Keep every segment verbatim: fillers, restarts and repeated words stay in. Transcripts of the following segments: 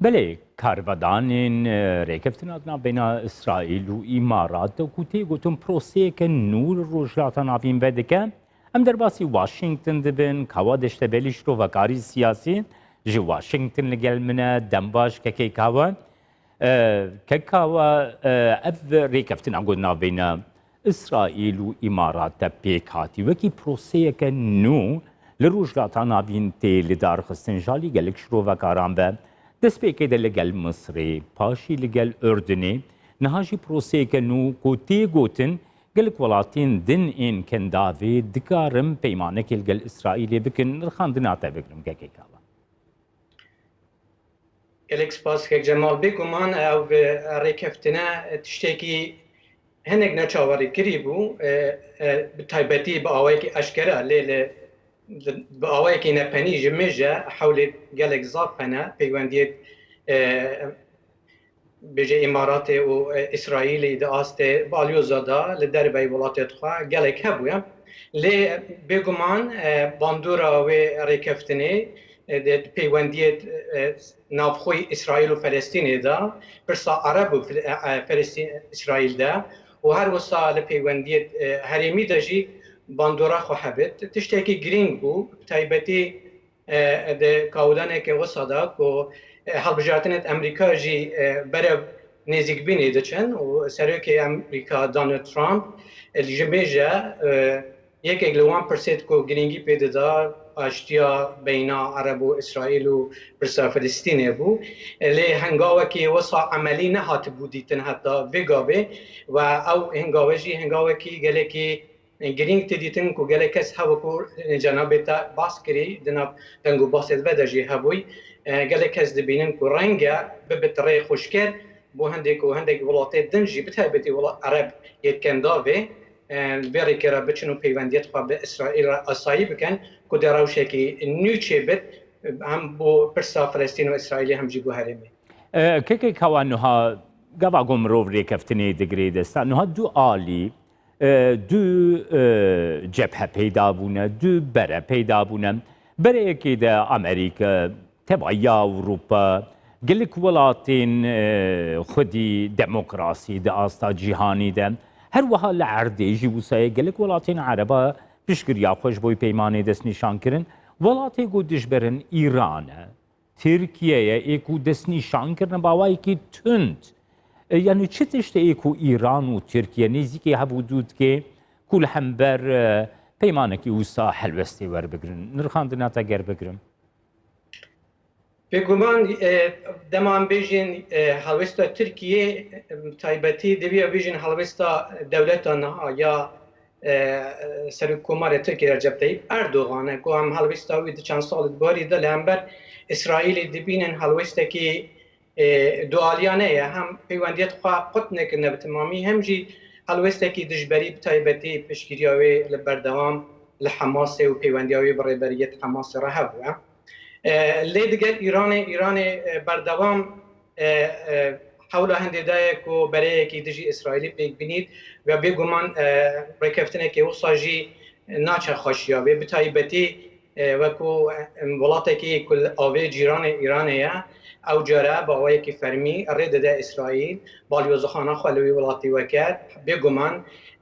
Belê, karvedanên, e, rêkeftina di navbeyna Îsraîl û Îmarat de ku tê gotin proseyeke nû li Rojhilata Navîn vedike. Em derbasî Washington dibin, Kawa Deştebelî şirovekarî siyasî ji Washington li gel min e, dem baş kekê Kawa. E, kek Kawa, e, ev rêkeftina ku di navbeyna Îsraîl û Îmarat de pêk hatî, wekî proseyeke nû li Rojhilata Navîn tê lidarxistin, ji alî gelek şirovekaran ve destpêkê de li gel Misirê, paşî li gel Urdunê, niha jî proseyeke nû ku tê gotin gelek welatên din ên Kendavê dikarin peymanekê li gel Îsraîlê bikin. Nirxandina te bigrim, kekê Kawa. Gelek spas, kek Cemal. Bêguman ev rêkeftine tiştekî hinek neçawerîkirî bû, e, e, bi taybetî bi awayekî eşkere, lê li, li, bi awayekî nepenî ji mêje hewlê gelek zaf hene, peywendiyê, e, bêje Îmaratê û, e, Îsraîlê di astê balyoza de li derveyî welatê xwe gelek hebûye. Lê bêguman, e, bandora wê rêkeftinê, e, di peywendiyê, e, navxweyî Îsraîl û Felestînê de, pirsa Ereb û Fil-, e, e, Felestîn, Îsraîl de û her wisa li peywendiyê, e, herêmî de jî bandora xwe hebit. Tiştekî girîng bû, bi taybetî e, di kawdaneke wisa de ku, e, hilbijartinên Amerîka jî, e, berev nêzîkbînê diçin û serokê Amerîka Donald Trump, e, ji mêje, e, yekek li wan pirsêt ku girîngî pê dida aştiya beyna Ereb û Îsraîl û pirsa Filistînê bû. E, lê hengawekî wisa emelî nehatibû dîtin heta vê gavê ve ew hengave jî hengawekî gelekî girîng tê dîtin ku gelek kes hevku cenabê te bas kirî, di nav deng û basê ve de jî hebûy. E, gelek kes dibînin ku reng e bibit rê xweşker bo hindek û hindek welatê din jî, bi taybetî welat Ereb yê Kendavê, e, li vê rêkê re biçin û peywendiyet xwe bi Îsraîl re asayî bikin ku dê rewşekî nû çêbit, hem bo pirsa Filistîn û Îsraîlê hem jî bo herêmê. E, kekek hewa niha gava ku mirov rêkeftinê digirê desta, niha du alî, e, du, e, cebhe peyda bûne, du bere peyda bûne. Bereyekê de Amerîka, tevahiya Ewropa, gelek welatên, e, xwedî demokrasî di asta cîhanî de, her wiha li erdê jî wisa ye gelek welatên Ereba piştgiriya xwe ji bo peymanê destnîşan kirin. Welatê ku dijberin Îran e, Tirkiye ye, ê ku destnîşan kirine bi awayekî tund. E, yanî çi tişt e ê ku Îran û Tirkiye nêzîkî hev û dû dike ku li hember, e, peymanekî wisa helwestê werbigrin? Nirxandina te ger bigrim. Bêguman, e, dema em bêjin, e, helwesta Tirkiye, e, taybetî, divê bêjin helwesta dewleta niha ya e, Serokkomarê Tirkiyê Recep Tayyip Erdogan e, ku em helwesta wî di çend salê di barî de li hember Îsraîlê dibînin helwestekî, e, dualiyane ye. Hem peywendiyet xwe qut nekirine bi temamî, hem jî helwestekî dijberî, bi taybetî piştgiriya wê li berdewam li Hemasê û peywendiya wê bi rêberiyet Hemasê re hebûye. E, lê digel Îranê, Îranê, e, berdewam, e, e, hewla hindê daye ku bereyekî dijî Îsraîlî pêk bînît ve bêguman, e, rêkeftinekê wisa jî naçe xweşiya wê. Bi taybetî, e, wekû, e, welatekî ku li avê cîranê Îranê ye, ew care bi awayekî fermî rê dide Îsraîl, balyozxana xwe li wî welatî weke. Bêguman,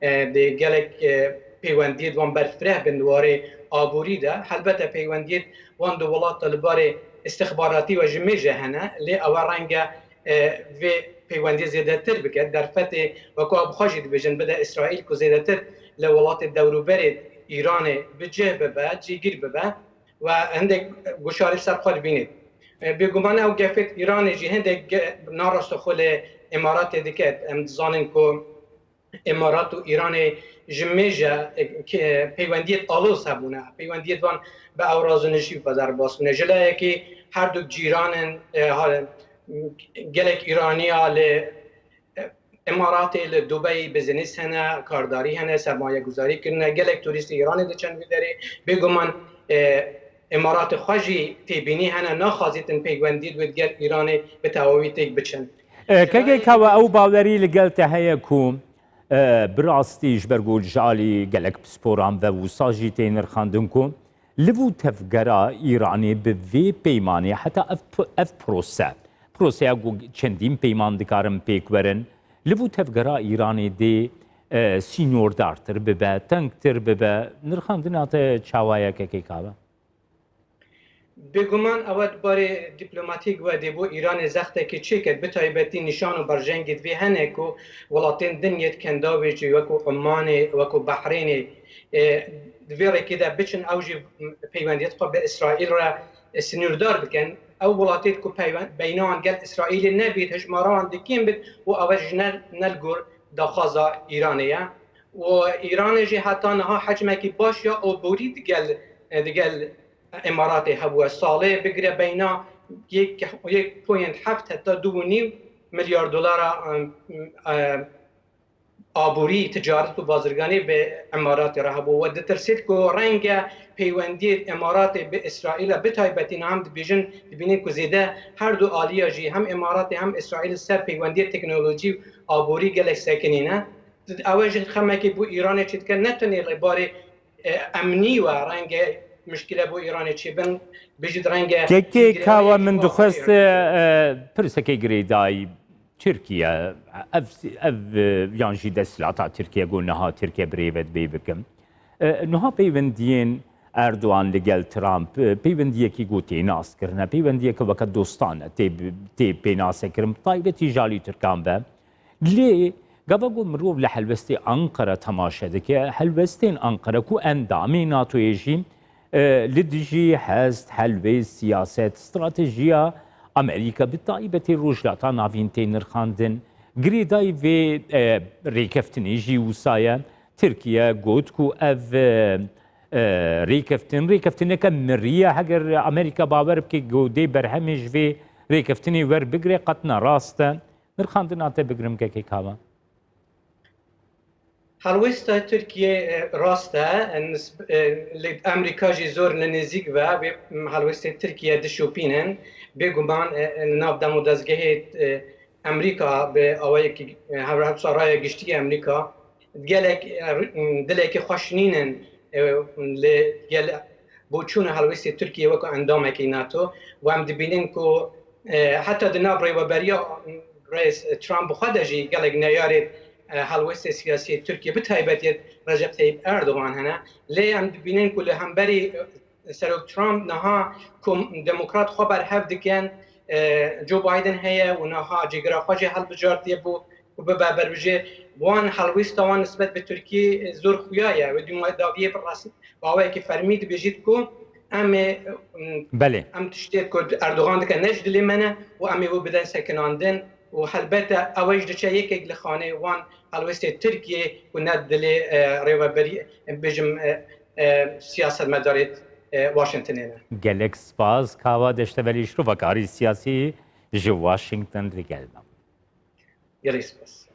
e, dê gelek, e, peywendiyê di wan berfireh bin di warê aborî de. Helbete peywendiyê wan du welat de li barê îstixbaratî ve ji mêje hene, lê ewe renge, e, vê peywendiyê zêdetir bike. Derfetê, wekû ew bi xwe jî dibêjin, bide Îsraîl ku zêdetir li welatê dewrûberê Îranê bi cih bibe, cîgir bibe ve hindek guşarî ser xwe dibînê. E, bêguman ew gefê Îranê jî hindek ge-, narasto xwe li Îmaratê dike. Em dizanin ku Îmarat û Îranê ji mêje, e, ke-, peywendiyê aloz hebûne. Peywendiyê wan bi ew razûnişî ve derbas bûne. Ji layekî her du cîran in, e, ha-, gelek Îraniya li, e, Îmaratê, li Dubeyê business hene, kardarî hene, sermayeguzarî kirine. Gelek turîstê Îranê diçin vî derê. Bêguman, e, Îmaratê xwe jî têbînî hene, naxwazîtin peywendiyê wê digel Îranê bi tewawî têk biçin. E, Ji kekê layekî Kawa, ew bawerî li gel te heye ku, e, bi rastî ji ber ku ji alî gelek pisporan ve wisa jî tê nirxandin ku liv û tevgera Îranê bi vê peymanê heta ev p-, ev prose, Rûsya ku çendîn peyman dikarin pêk werin. Li vû tevgera Îranê dê e, sînordartir bibe, tengtir bibe. Nirxandina te çawa ye kekê Kava? Bêguman ew di barê dîplomatîk ve dê bo Îranê zextekê çêket, bi taybetî nîşan û berjengê divê hene ku welatên din yê di Kendavê jî wekû Umanê, wekû Behrênê, e, di vê rêkê de biçin, ew jî peywendiyet xwe bi Îsraîl re, e, sinûrdar bikin. Ew welatê ku peywen-, beyna wan gel Îsraîlê nebît, hijmara wan dikêm bit û ew ji ne, ne li gor daxwaza Îranê ye. Û Îranê jî heta niha hecmekî baş ya aborî digel, digel Îmaratê hebûye. Salê bigire beyna yek, yek point heft heta du û nîv milyar dolara, em, em, aborî, ticaret û bazirganî bi Îmaratê re hebû. We ditirsît ku renge peywendiyê Îmaratê bi Îsraîl re, bi taybetî niha em dibêjin, dibînin ku zêde her du aliya jî hem Îmaratê hem Îsraîl li ser peywendiyê teknolojî û aborî gelek sekinî ne. Ew ê jî xemekî bo Îranê çêdike, ne tenê li barê, e, emnî we, renge mişkîle bo Îranê çêbin, bijî renge Kekê Kawa, min dixwest, e, pirsekê girêdayî Tirkiye, ev, ev, e, yan jî desthilata Tirkiye ku niha Tirkiye bi rê ve dibê bikim. E, niha peywendiyên Erdogan li gel Trump, e, peywendiyekî ku tê naskirine, peywendiyeke weke dostane tê bi-, tê pênasekirin, bi taybetî ji alî Tirkan ve. Lê gava ku mirov li helwestê Anqara temaşe dike, helwestên Anqara ku endamê NATOyê jî, e, li dijî hest, helwêst, siyaset, stratejiya Amerîka, bi taybetî Rojhilata Navîn tê nirxandin. Girêdayî vê, e, rêkeftinê jî wisa ye. Tirkiye got ku ev, e, e, rêkeftin, rêkeftineke mirî ye. Heger Amerîka bawer bike ku dê berhemê ji vê rêkeftinê werbigire, qet ne rast e. Nirxandina te bigrim kekê Kawa. Helwesta Tirkiye, e, rast e, e, nisb-, e, li Amerîka jî zor li nêzîk ve, vê, m, helwestê Tirkiye dişopînin. Bêguman, e, e, li nav dem û dezgehê, e, Amerîka bi awayekî, e, hevra-, hevsa raya giştî Amerîka gelek, e, r-, m, dilekî xweş nînin, e, li gel bo çûna helwestê Tirkiye wekî endamekî NATO. Û em dibînin ku, e, heta di nav rêveberiya, m, Rêz Trump bi xwe de jî gelek neyarê, e, helwestê siyasî yê Tirkiye, bi taybetî yê Recep Tayyip Erdogan hene. Lê em dibînin ku li hemberî, e, Serok Trump niha ku demokrat xwe berhev dikin, e, Joe Biden heye û niha cîgira xwe jî hilbijartiye bû ku bibe berbijêr. Wan helwêsta wan nisbet bi Tirkiyê zor xuya ye. Wê dûmadawiyê bi res-, bi awayekî fermî dibêjît ku em ê, m, Belê. Em tiştê ku Erdogan dike ne ji dilê me ne û em ê wê bidin sekinandin û helbete ew jî diçe yekek li xanê wan helwestê Tirkiyê ku ne dilê, e, rêveberî, em bêjim, e, e, siyasetmedarê, e, Washingtonê ne. Gelek spas, Kawa Deştevelî, şrovekarî siyasî ji Washington li gel me. Gelek spas.